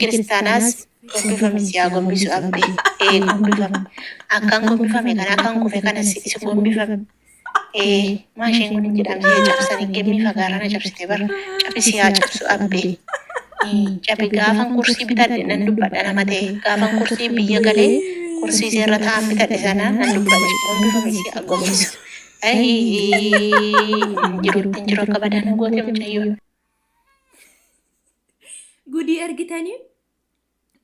Kiristaanaas gombifami si haa gombisu abbe. Ee gombifami. Akkan gombifame kana akkan kufe kana si si gombifami. Ee maa isheen kun hin jedhamsee cabsanii gemmii fagaarana cabsite bar cabi si haa cabsu abbe. Cabi gaafan kursii bitadhe nan dubbadha nama ta'e gaafan kursii biyya galee kursii iseerra taa'an bitadhe sana nan dubbadha gombifami si haa gombisu. Ayii jirutti hin jiru akka badaa na goote mucayyoon. Gudii argitanii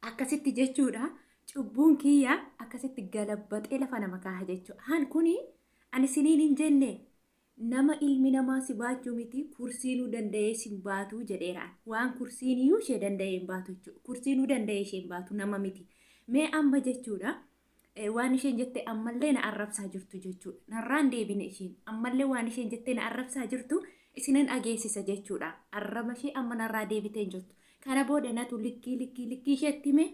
akkasitti jechuudha. Cubbuun kiyya akkasitti galabbaxee lafa nama kaaha jechuudha. Han kuni ani siniin hin jenne nama ilmi namaa si baachuu miti kursiinuu danda'ee sin baatuu jedheera. Waan kursiiniyyuu ishee danda'ee hin baatu jechuudha. Kursiinuu danda'ee ishee hin baatu nama miti. Mee amma jechuudha. Waan isheen jette ammallee na arrabsaa jirtu jechuudha. Narraan deebine isheen ammallee waan isheen jette na arrabsaa jirtu isinan dhageessisa jechuudha. Arraba ishee amma narraa deebitee hin jirtu. Kana booda natu likkii likkii likkii isheetti hime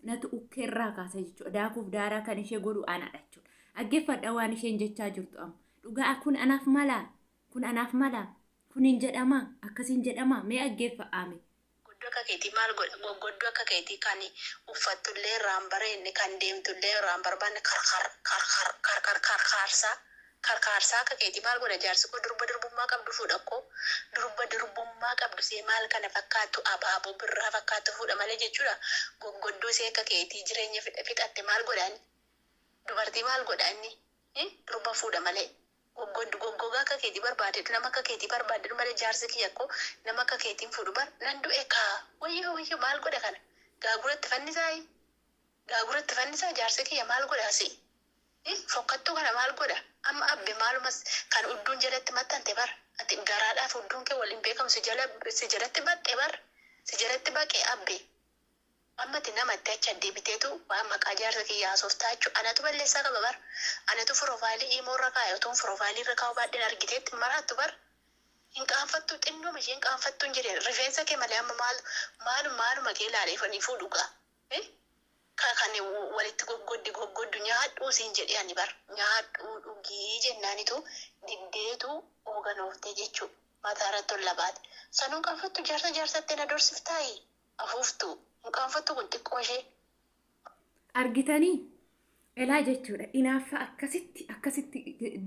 natu ukkeerraa kaasa jechuudha. Daakuuf daaraa kan ishee godhu anadha jechuudha. Dhaggeeffadha waan isheen jechaa jirtu amma. Dhugaa kun anaaf malaa? Kun anaaf malaa? Kun hin jedhamaa? Akkasiin jedhamaa? Mee dhaggeeffadhaa mee. Goggodduu akka keetii maal godha goggodduu akka keetii kan uffattullee irraa hin bareedne kan deemtullee irraa hin barbaanne karkar karkar karkar karkaarsaa karkaarsaa akka keetii maal godha jaarsi koo durba durbummaa qabdu fuudha koo durba durbummaa qabdu see maal kana fakkaattu abaaboo birraa fakkaattu fuudha malee jechuudha goggodduu see akka keetii jireenya fixatte maal godha inni dubartii maal godha inni durba fuudha malee. Goggoddu goggogaa akka keetii barbaadedhu nama akka keetii barbaadedhu malee jaarsi kiyya koo nama akka keetii hin fuudhu bar nan du'e kaa wayyoo wayyoo maal godha kana gaagura itti fannisaayi gaagura itti fannisaa jaarsi kiyya maal godha si fokkattuu kana maal godha amma abbe maalumas kan udduun jalatti maxxante bar ati garaadhaaf udduun kee wal hin beekamu si jala si jalatti baqxe bar si jalatti baqe abbe. Amma ati nama itti achi addebiteetu waan maqaa jaarsa kiyya haasoftaa jechu anatu balleessaa qaba bar anatu furofaalii imo irra kaa'e otuun furofailii irra kaa'uu baadhen argiteetti hin maraattu bar hin qaanfattuu xinnooma isheen qaanfattuu hin jedhe rifeensa kee malee amma maal maalu maaluma kee ilaaleef ani fuudhu gaa ka kan walitti goggoddi goggoddu nyaadhuu siin jedhee ani bar nyaadhuu dhugii jennaanitu diddeetu ooganooftee jechuu mataa irratti ol labaate sanuu hin qaanfattu jaarsa jaarsattee na dorsiftaayii Afuuftuu. Hin qaanfattu kun xiqqoo ishee. Argitanii? Elaa jechuudha. Inaaffaa akkasitti akkasitti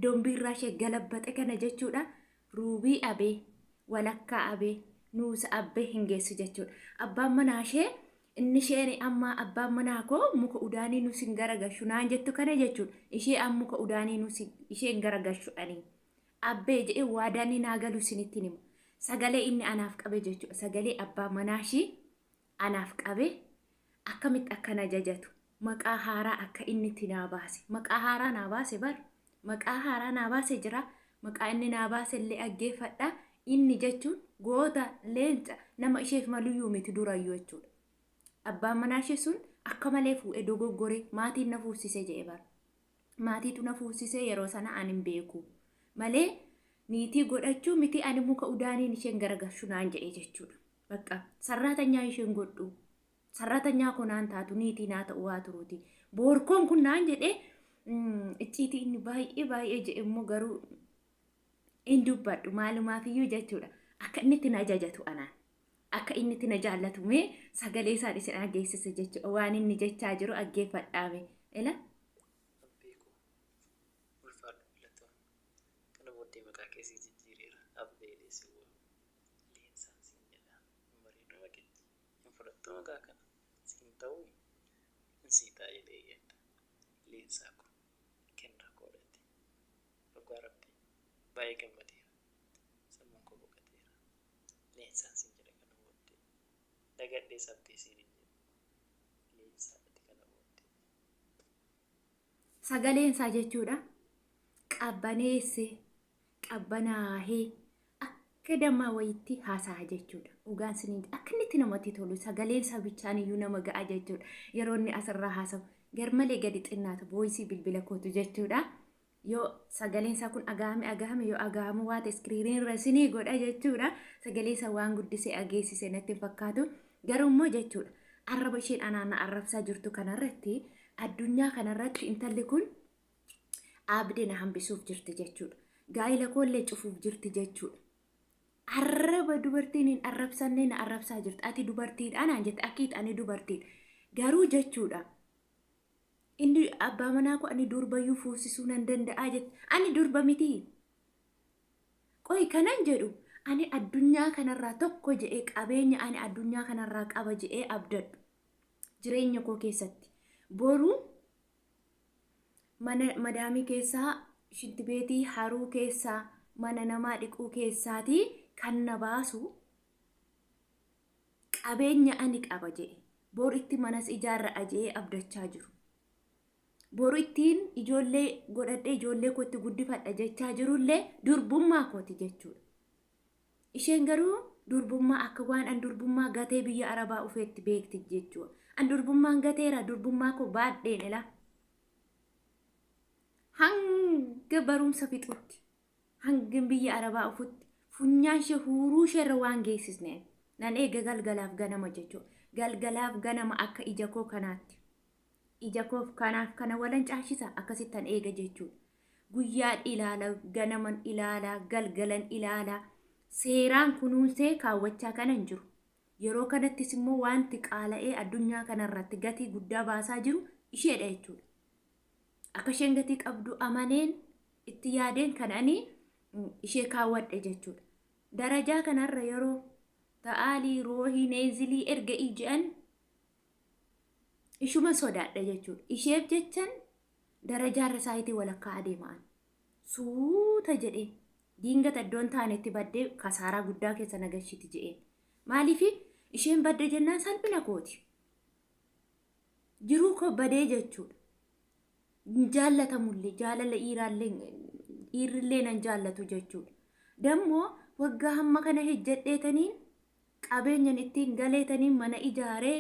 dombiirraa ishee galabbaxe kana jechuudha. Ruubii abee, walakkaa abee, nuusa abbee hin geessu jechuudha. Abbaan manaa ishee inni isheen amma abbaan manaa koo muka udaanii nu sin garagalchu naan jettu kana jechuudha. Ishee an muka udaanii nu ishee hin garagalchu ani. Abbee jedhee waadaan inni naa galu isinitti hima. Sagalee inni anaaf qabe jechuudha. Sagalee abbaa manaa ishii anaaf qabe akkamitti akka na jajatu maqaa haaraa akka inni itti naa baase. Maqaa haaraa naa baase bar. Maqaa haaraa naa baase jira. Maqaa inni naa baase illee dhaggeeffadha. Inni jechuun goota leenca nama isheef maluyyuu miti durayyuu jechuudha. Abbaan manaa ishee sun akka malee fuudhee dogoggore maatiin na fuusise jedhe bar. Maatiitu na fuusisee yeroo sana ani hin beeku malee niitii godhachuu miti ani muka udaaniin isheen garagalchu naan jedhe jechuudha. Bakka sarraatanyaa isheen godhu sarraatanyaa koo naan taatu niitii naa ta'u waa turuuti. Boorkoon kun naan jedhe icciitii inni baay'ee baay'ee jedhe immoo garuu hin dubbadhu maalumaafiyyuu jechuudha. Akka inni itti na ajajatu anaan. Akka inni itti na jaallatu mee sagalee isaan isin dhageessise jechuudha. Waan inni jechaa jiru dhaggeeffadhaame. Ila. Abbee koo ulfaadhu galatoomi. Kana booddee maqaa kee sii jijjiireera Abbee jedhee sin waama. Leensaan siin jedha. Hin bareeduu maqichi? Hin fudhattuu maqaa kana? Siin ta'uuyi? Hin sii ta'a jedhee yaada. Leensaa koo kennaa koodha ati. Dhugaa rabbii baay'ee gammadeera. Sammuun koo boqateera. Leensaan siin jedha kana booddee. Dagadhees Abbee siin hin jedhu. Leensaa ati kana booddee. Sagaleen isaa jechuudha qabbaneessee qabbanaahee akka dammaa wayitti haasa'a jechuudha. Dhugaan siniin akka inni itti namatti tolu sagaleen isaa bichaan iyyuu nama ga'a jechuudha. Yeroo inni asirraa haasa'u garmalee gadi xinnaata booyisii bilbila kootu jechuudha. Yoo sagaleen isaa kun agahame agahame yoo agahamu waate iskiriiniin irra isinii godha jechuudha. Sagalee isaa waan guddisee ageessise natti hin fakkaatu. Garuu immoo jechuudha arraba isheen anaan na arrabsaa jirtu kanarratti addunyaa kanarratti intalli kun abde na hambisuuf jirti jechuudha. Gaa'ila koollee cufuuf jirti jechuudha. Arraba Nama dubartiin hin arrabsanne na arrabsaa jirti. Ati dubartiidha naan jette, akkiit ani dubartiidha. Garuu jechuudha. Inni abbaa manaa koo ani durbayyuu fuusisuu nan danda'a jette. Ani durba miti. Qoy kanan jedhu, ani addunyaa kanarraa tokko je'ee, qabeenya ani addunyaa kanarraa qaba je'ee abdadhu jireenya koo keessatti. Boruu mana madaamii keessaa, shintibeetii haruu keessaa, mana namaa dhiquu keessaatii kan na baasu qabeenya ani qaba je'e. Boru itti manas ijaarra'a je'ee abdachaa jiru. Boru ittiin ijoollee godhadhee ijoollee kootti guddifadha jechaa jirullee durbummaa kooti jechuudha. Isheen garuu durbummaa akka waan an durbummaa gatee biyya Arabaa ufeetti beekti jechuudha. An durbummaan gateera, durbummaa koo baadheen ila. Hanga barumsa fixutti, hanga biyya Arabaa ufutti funyaan ishee huuruu isheerra waan geessisne nan eega galgalaaf ganama jechuudha. Galgalaaf ganama akka ija koo kanaatti. Ija koof kanaaf kana walan caashisa, akkasittan eega jechuudha. Guyyaan ilaala, ganaman ilaala, galgalan ilaala. Seeraan kunuunsee kaawwachaa kanan jiru. Yeroo kanattis immoo wanti qaala'ee addunyaa kanarratti gatii guddaa baasaa jiru isheedha jechuudha. Akka isheen gatii qabdu amaneen itti yaadeen kan ani ishee kaawwadhe jechuudha. Darajaa kanarra yeroo ta'aalii roohii neezilii erga je'an ishuma sodaadha jechuudha. Isheef jechan darajaarra saayitii walakkaa adeemaan. Suuta jedhee diingata iddoon taanetti baddee kasaaraa guddaa keessa nagashiti je'een. Maaliif isheen badde jennaan salphina kooti. Jiruu koo badee jechuudha. Jaallatamullee jaalala dhiiraallee dhiirrillee nan jaallatu jechuudha. Dammoo waggaa hamma kana hojjedheetaniin, qabeenyan ittiin galeetaniin mana ijaaree,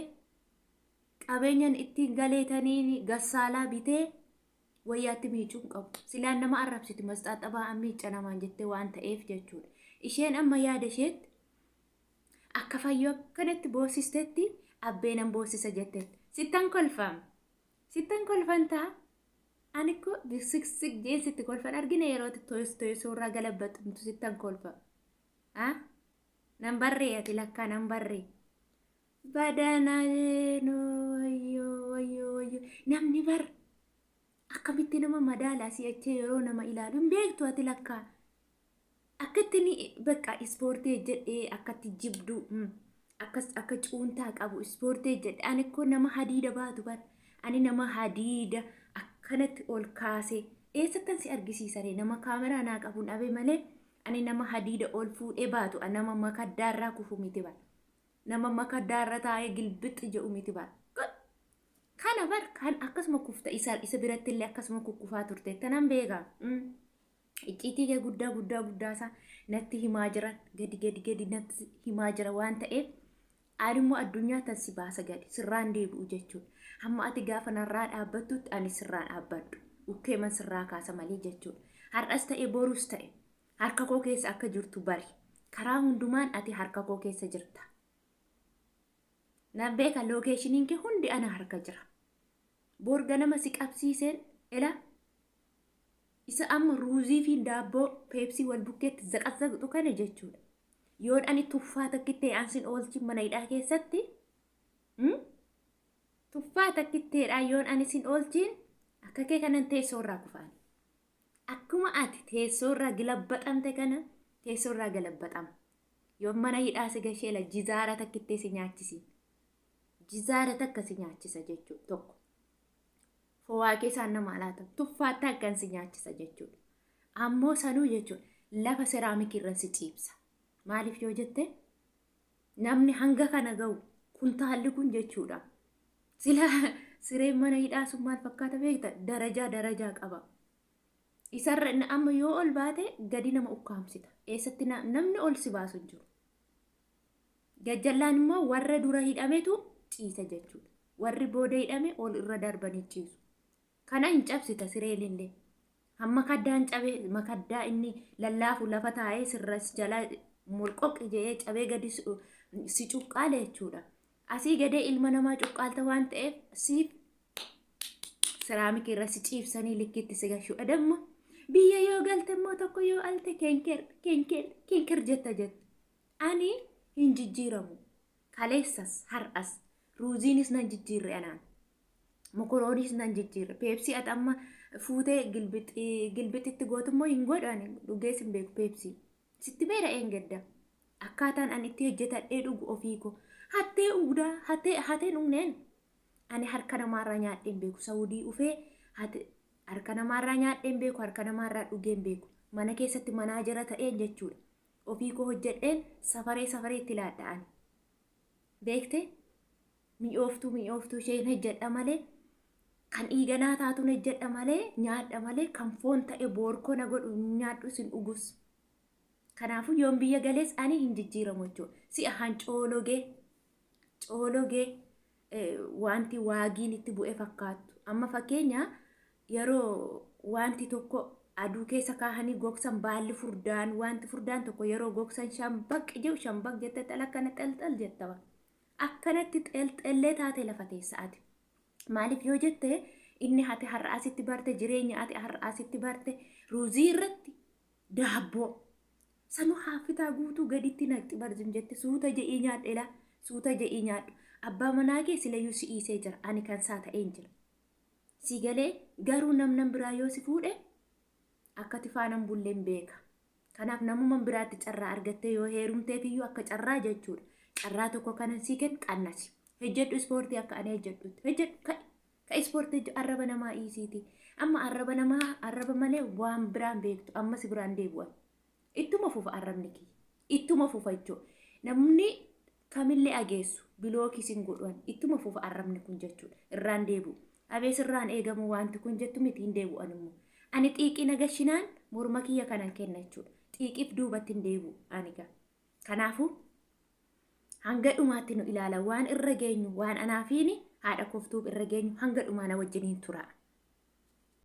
qabeenyan ittiin galeetaniin gassaalaa bitee wayyaatti miicuu hin qabu. Silaan nama arrabsiti, masxaaxabaa miicca namaan jettee waan ta'eef jechuudha. Isheen amma yaada isheetti akka fayyoo akkanatti boosistetti abbeenan boosisa jettetti. Sittan kolfam. Sittan kolfan ta'a. Ani ko siksik jeen sitti kolfan argina yeroo toyisuurraa galabbaxumtu sittan kolfa. Nan barree, ati lakkaa nan barree. Badana wayyoo wayyoo wayyoo, namni bar akkamitti nama madaala si'achee yeroo nama ilaalu hin beektu ati lakkaa. Akkatti ni bakka ispoortii hojjedhee akkatti jibdu, akkas akka cuuntaa qabu ispoortii hojjedhe. Ani ko nama hadiida baatu bar, ani nama hadiida akkanatti ol kaasee eessattan si argisiisare? Nama kaameraa naa qabuun dhabe malee ani nama hadiida ol fuudhee baatu, nama makaddaarraa kufu miti bar, nama makaddaarra taa'ee gilbixi jedhu miti bar. Kana bar kan akkasuma kufta, isa biratti illee akkasuma kukkufaa turte tanan beeka. Icciitii kee guddaa guddaa guddaa isaa natti himaa jiran, gadi gadi gadi natti himaa jira waan ta'eef ani immoo addunyaa tan si baasa gadi sirraan deebi'u jechuudha. Hamma ati gaafa narraa dhaabbattutti ani sirraan dhaabbadhu. Ukkeeman sirraa kaasa malee jechuudha. Har'as ta'e borus ta'e harka koo keessa akka jirtu bari. Karaa hundumaan ati harka koo keessa jirta. Na beeka, location kee hundi ana harka jira. Bor ganama si qabsiiseen ila isa amma ruuzii fi daabboo peepsii wal bukkeetti zaqazzaqxu kana jechuudha. Yoon ani tuffaa takkittee ansin oolchi mana hidhaa keessatti, tuffaa takkitteedha yoon ani sin oolchiin, akka kee kanan teessoo irraa kufaani. Akkuma ati teessoo irraa gilabbaxamte kana teessoo irraa galabbaxama. Yoon mana hidhaa si gasheela jizaara takkittee si nyaachisiin. Jizaara takka si nyaachisa jechuudha tokko. Fowaa keessaan nama laata tuffaatti akkan si nyaachisa jechuudha. Ammoo sanuu jechuudha lafa seraamikii irra si ciibsa. Maaliif yoo jette, namni hanga kana ga'u kuntaalli kun jechuudha. Sila sireen mana hidhaa sun maal fakkaata beekta? Darajaa darajaa qaba. Isarra amma yoo ol baate gadi nama ukkaamsita. Eessatti namni ol si baasu hin jiru. Gajjallaan immoo warra dura hidhametu ciisa jechuudha. Warri booda hidhame ol irra darbanii ciisu. Kana hin cabsita sireen. Hamma kaddaan cabee makaddaa inni lallaafu lafa taa'ee sirras jala molqoqqi jedhee cabee gadi si cuqqaale jechuudha. Asii gadee ilma namaa cuqqaalta waan ta'eef siif seraamikii irra si ciibsanii likkitti si gashuudha. Damma biyya yoo galte immoo tokko yoo alte keenker keenker keenker jetta jetta. Ani hin jijjiiramu. Kaleessas har'as ruuziinis nan jijjiirre anaan. Mokoroonis nan jijjiirre. Peepsii ati amma fuutee gilbixitti gootummoo hin godhu ani dhugees hin beeku peepsii. Sitti beera eengadda. Akkaataan ani itti hojjetadhee dhugu ofii koo. Hattee ugdaa hattee hateen dhugneen. Ani harka namaarraa nyaadhee hin beeku. Saawudii ufee harka namaarraa nyaadhee hin beeku. Harka namaarraa dhugee hin beeku. Mana keessatti manaajara ta'een jechuudha. Ofii koo hojjedheen safaree safaree itti laadha ani. Beekte mi'ooftuu mi'ooftuu isheen hojjedha malee kan dhiiganaa taatuun hojjedha malee nyaadha malee kan foon ta'e boorkoo na godhu nyaadhu sin dhugus. Kanaafuu yoon biyya galees ani hin jijjiiramu jechuudha. Si'a hancoologee coologee wanti waagiin itti bu'e fakkaattu. Amma fakkeenya yeroo wanti tokko aduu keessa kaahanii gogsan baalli furdaan wanti furdaan tokko yeroo gogsan shambaq jedhu shambaq jette xala akkana xelxel jettaba. Akkanatti xelxellee taate lafa teessa ati. Maaliif yoo jette inni ati har'a asitti barte jireenya ati har'a asitti barte ruuzii irratti daabboo sanuu haafitaa guutuu gaditti naqxi barzim jette suuta je'ii nyaadhe laa suuta je'ii nyaadhu. Abbaa manaa kee silayyuu si dhiisee jira ani kan isaa ta'een jira. Si galee garuu namnan biraa yoo si fuudhe akka ati faanaan bulleen beeka. Kanaaf namuma biraatti carraa argattee yoo heerumteef iyyuu akka carraa jechuudha. Carraa tokko kanan sii kennu qannasi. Hojjedhu ispoortii akka ani hojjedhutti. Hojjedhu ka'i. Ka ispoortii hojjedhu arraba namaa dhiisiiti. Amma arraba namaa arraba malee waan biraan beektu amma si biraan deebi'an. Ittuma fufa arrabni kiyya. Ittuma fufa jechuudha. Namni kamillee ageessu bilookii sin godhan ittuma fufa arrabni kun jechuudha. Irraan deebi'u. Abees irraan eegamu wanti kun jettu miti hin deebi'an immoo. Ani xiiqii nagashinaan morma kiyya kanan kenna jechuudha. Xiiqiif duubatti hin deebi'u ani gaa. Kanaafuu hanga dhumaatti nu ilaala waan irra geenyu waan anaafiini haadha koftuuf irra geenyu hanga dhumaa na wajjiniin tura.